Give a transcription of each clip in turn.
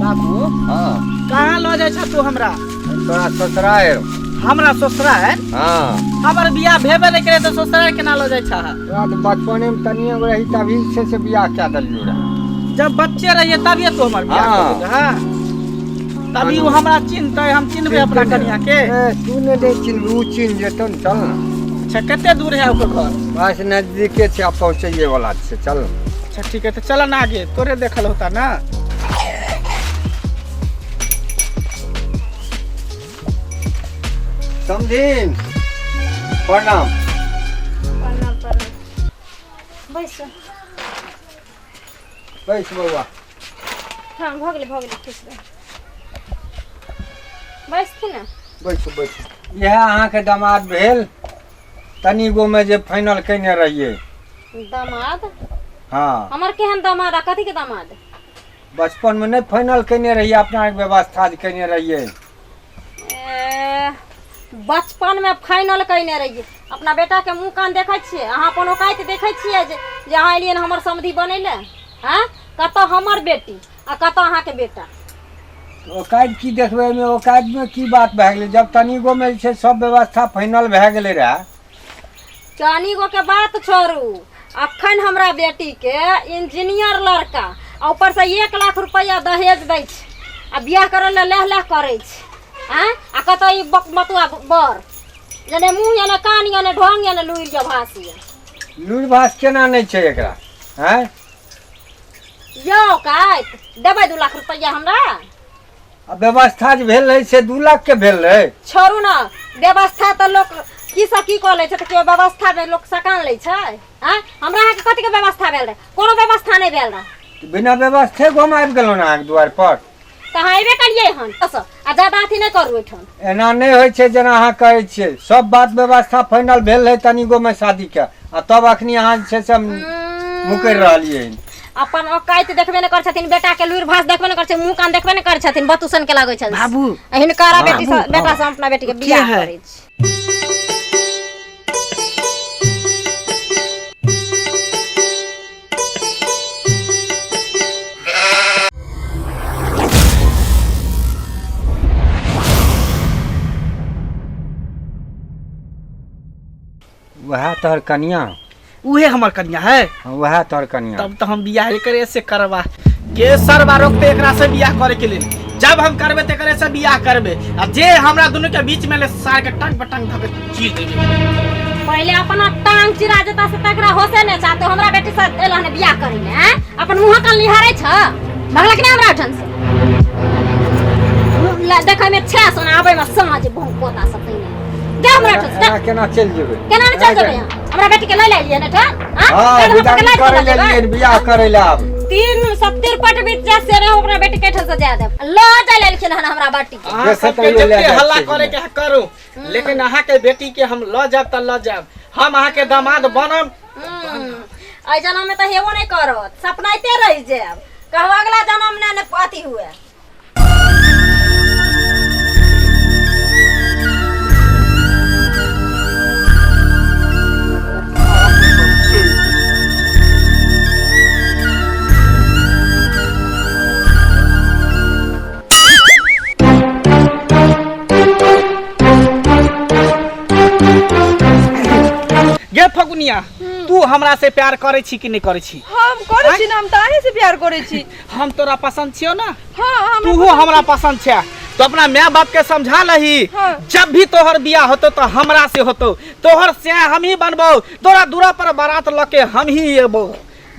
बाबू। हाँ। कहाँ लऽ जाइ छ तू हमरा? तोरा ससुराल। हमरा ससुराल? हाँ। हमर बियाह भेबे नहि करे तऽ ससुराल केना लऽ जाइ छ? तोरा तऽ बचपने में तनिए गो रही तभी से बियाह कए देलियौ रहे। जब बच्चे रहिए तभिए तू हमर बियाह हाँ। कर देलही, हाँ। तभी ओ हमरा चिन्हतै, हम चिन्हबै अपना कनिया के। ए, तू नहि दे चिन्ह, उ चिन्ह जेतौ ने, चल ने। अच्छा, कते दूर है ओकर घर? बस नजदीके छै, आब पहुँचैए वाला छै, चल ने। अच्छा ठीक है, तो चल ना आगे, तोरे देखल होता ना। समधिन प्रणाम। प्रणाम प्रणाम, बैस। बैस बौआ। हाँ, भऽ गेलै, भऽ गेलै, खुश रह, बैसथिन ने। बैसू बैसू। इएह अहाँके दामाद भेल, तनी गो में जे फाइनल केने रहियै। दामाद? हाँ। हमर केहन दामाद आ कथी के दामाद? बचपन में नहीं फाइनल केने रहियै, अपना व्यवस्था जे केने रहियै। ए, बचपन में फाइनल कयने रहियै। अपना बेटा के मुँह कान देखै छियै अहाँ? अपन औकात देखै छियै जे जे अहाँ एलियै हन हमर समधि बनै लए? आँय, कतऽ हमर बेटी आ कतऽ अहाँके बेटा? औकात की देखबै एहिमे? औकात में की बात भए गेलै? जब तनी गो में जे छै सब व्यवस्था फाइनल भए गेलै रहए। कनी गो के बात छोड़ू, अखन हमरा बेटी के इंजीनियर लड़का आ ऊपर से 1 लाख रुपया दहेज दै छै आ बियाह करै लए लह लह करै छै। आँय, आ कतऽ ई बकमतुआ बर, जे ने मुँह या ने कान या ने ढोंग या ने लुरि या भास या। लुरि भास केना नहि छै एकरा? आँय? यौ काइत देबै 2 लाख रुपया हमरा? आ व्यवस्था जे भेल रहै से 2 लाख के भेल रहै। छोड़ू ने, व्यवस्था तऽ लोक की से की कऽ लै छै, तऽ केओ व्यवस्था मे लोक सकान लै छै? आँय, हमरा अहाँके कथी के व्यवस्था भेल रहै? कोनो व्यवस्था नहि भेल रहै। बिना व्यवस्थे हम आबि गेलहुँ ने अहाँके दुआरि पर। तऽ अहाँ अयबे करियै हन बस, आ ज्यादा अथी नहि करू एहिठाम। एना नहि होइ छै जेना अहाँ कहै छियै। सब बात व्यवस्था फाइनल भेल रहै तनी गो मे शादी के, आ तब अखनी अहाँ जे छै से मुकरि रहलियै हन। अपन औकात देखबे नहि करै छथिन, बेटा के लुरि भास देखबे नहि करै छै, मुँह कान देखबे नहि करै छथिन, बतुसन के लागै छथिन। बाबू। हिनकर बेटी से, बाबू, बेटा से हम अपना बेटी के के बियाह है? करै छी। वएह तोहर कनिया? उहे हमर कन्या है। हाँ, वएह तोहर कनिया। तब तो हम बियाह करे से करबा के सरबा रोकते एकरा से बियाह करे के लेल? जब हम करबे ते करे से बियाह करबे, आ जे हमरा दुनू के बीच में ले सार के टंग बटंग धके चीर देबे। पहिले अपना टांग चिरा जेता से तकरा होशे नहि चाहतो। हमरा बेटी से एल हन बियाह करै ले, आँय? अपन मुँह कान निहारै छ, भगलक नहि हमरा ओठन से। देखै में छे सोना, आबै में साँझ, भौं पोता सब तैने जा हमरा ओठन से जा। एना केना चलि जेबै? केना नहि चल जेबै अहाँ? हमरा बेटी के लए लेलियै ने ठन? हाँ, विदाई करे ले लिए, बियाह करे ले आब। 3 70 पट बीत जा से रहो, अपना बेटी के ठन से जा देब। ल जा लेलखिन हन हमरा बेटी के। अहाँ देखैत सबके रहियौ, लए जते जाइ हल्ला छियै करे के है करू, लेकिन अहाँ के बेटी के हम ल जाब त ल जाब। हम अहाँ के दामाद बनब। एहि जनम में तऽ हेबो नहि करत, सपनाइते रहि जायब, कहब अगला जनम ने ने अथी हुए। गे फगुनिया, तू हमरा से प्यार करे छी कि नहीं करे छी? हम करै छी ने, हम तऽ अहीं से प्यार करै छी। हम तोरा पसंद छियो ना? हाँ, हमरा। तूहो हमरा पसंद छै, तो अपना माय बाप के समझा लही। हाँ। जब भी तोहर बियाह होतो तो हमरा से होतो, तोहर से हम ही बनबो, तोरा दूरा पर बारात ल के हम ही एबो,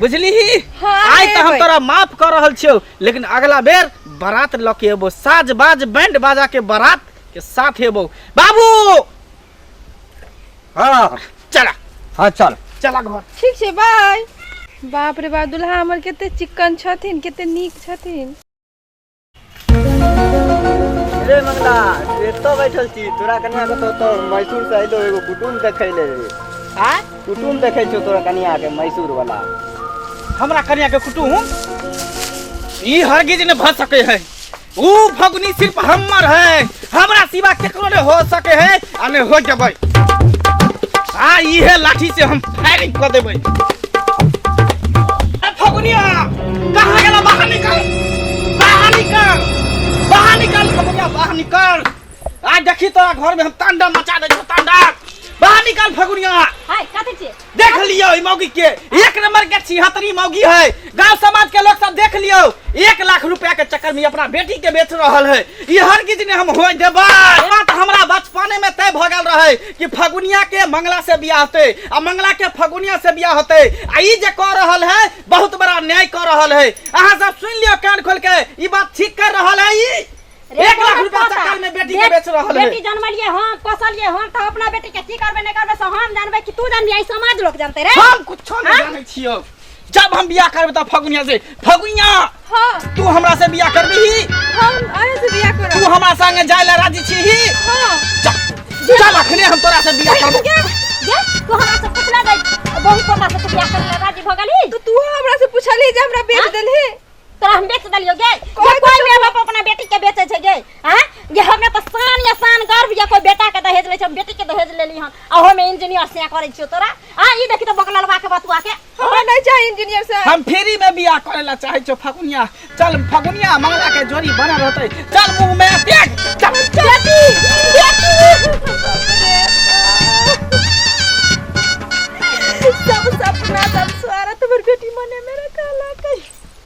बुझली? हाँ, आइ तऽ हम एबै। तोरा माफ कर रहल छियौ, लेकिन अगला बेर बारात ल के एबो, साज बाज बैंड बाजा के बारात के साथ एबो। बाबू। हाँ। चला। हाँ, चल। चला घर। ठीक छै, बाय। बाप रे बाप, दुल्हा हमर कते चिक्कन छथिन, कते नीक छथिन। रे मंगला, तू एतऽ बैठल छी? तोरा कनिया के तो मैसूर से अइलो, एगो कुटुम देखै ले रे। आय? कुटुम देखै छौ तोरा कनिया के, मैसूर वाला। हमरा कन्या के कुटुम? ई हरगिज ने भ सके है। ऊ फगुनी सिर्फ हमर है, हमरा सिवा केकरो ने हो सके है आ ने हो जबै। आ इहे लाठी से हम फायरिंग कर देबै। ए फगुनिया, कहाँ गेला? बाहर निकल, बाहर निकल। देखी तोरा घर में हम तांडव मचा दै छौ, तांडव। बाहर निकाल फगुनिया। हाय, कथी छियै? देख लियो ई मौगी के, एक नंबर के छिहत्तरी मौगी है। गांव समाज के लोग सब देख लियो, 1 लाख रुपया के चक्कर में अपना बेटी के बेच रहल है। ई हरगिज ने हम होय देबै। बात हमरा बचपने में तय भ गेल रहे कि फगुनिया के मंगला से बियाह होते आ मंगला के फगुनिया से बियाह होते, आ ई जे कह रहल है बहुत बड़ा अन्याय कर रहल है। अहाँ सब सुन लियो कान खोल के, ई बात ठीक कर रहल है। ई रे 1 लाख तोहर रुपया पोता। चक्कर में बेटी के बेच रहल है। बेटी जनमलिए हम, पोसलिए हम, तऽ अपना बेटी के की करबै नहि करबै से हम जानबै कि तू जानबी? ई समाज लोग जानते रे। हम कुछो नहीं जानै छियौ। जब हम बियाह करबै तऽ फगुनिया से। फगुनिया, हाँ। तू हमरा से बियाह करबिही? हम अहाँ से बियाह करब। तू हमरा संगे जाय ला राजी छिही? हाँ। चल चल, अखने हम तोरा से बियाह करबो। गे, गे, तू हमरा से पुछला जाय बहुत पोता से तू बियाह करे ला राजी भ गेली? तो तू हमरा से पूछलही जे हमरा बेच हाँ? देलही? तोरा हम बेच देलियो गे? कोई जे कोई मेरे बाप अपना बेटी के बेचे छै गे? हाँ गे, हमरा तऽ शान या शान गर्व या कोई बेटा के दहेज लै छै, हम बेटी के दहेज लेली हन, आ ओहो में इंजीनियर से करै छियो तोरा। हाँ, ई देखी तऽ बकललवा के बतुआ के। हमरा नहीं चाही इंजीनियर से। हम फ्री में बियाह करे ला चाहे छौ फगुनिया। चल फगुनिया, मंगला के जोड़ी बनल रहतै। चल मुंह में त्याग, चल चल। बेटी, बेटी।